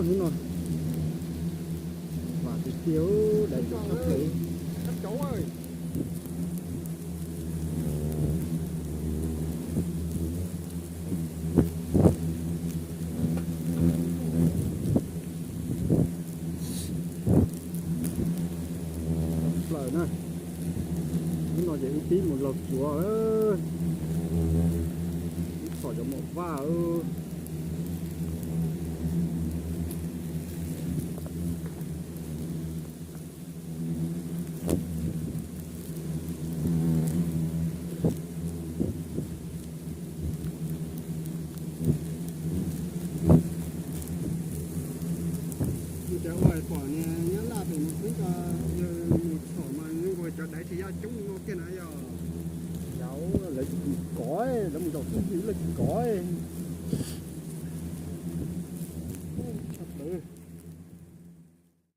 Hnub no vam tiag tiag, dais cov tshaj plaws. Plaws na, hnub no ces wb pib mus laug tsuav, wb txhom cov mom vaj. Ua cas ua pom niag nyab laj pem no xwb tso.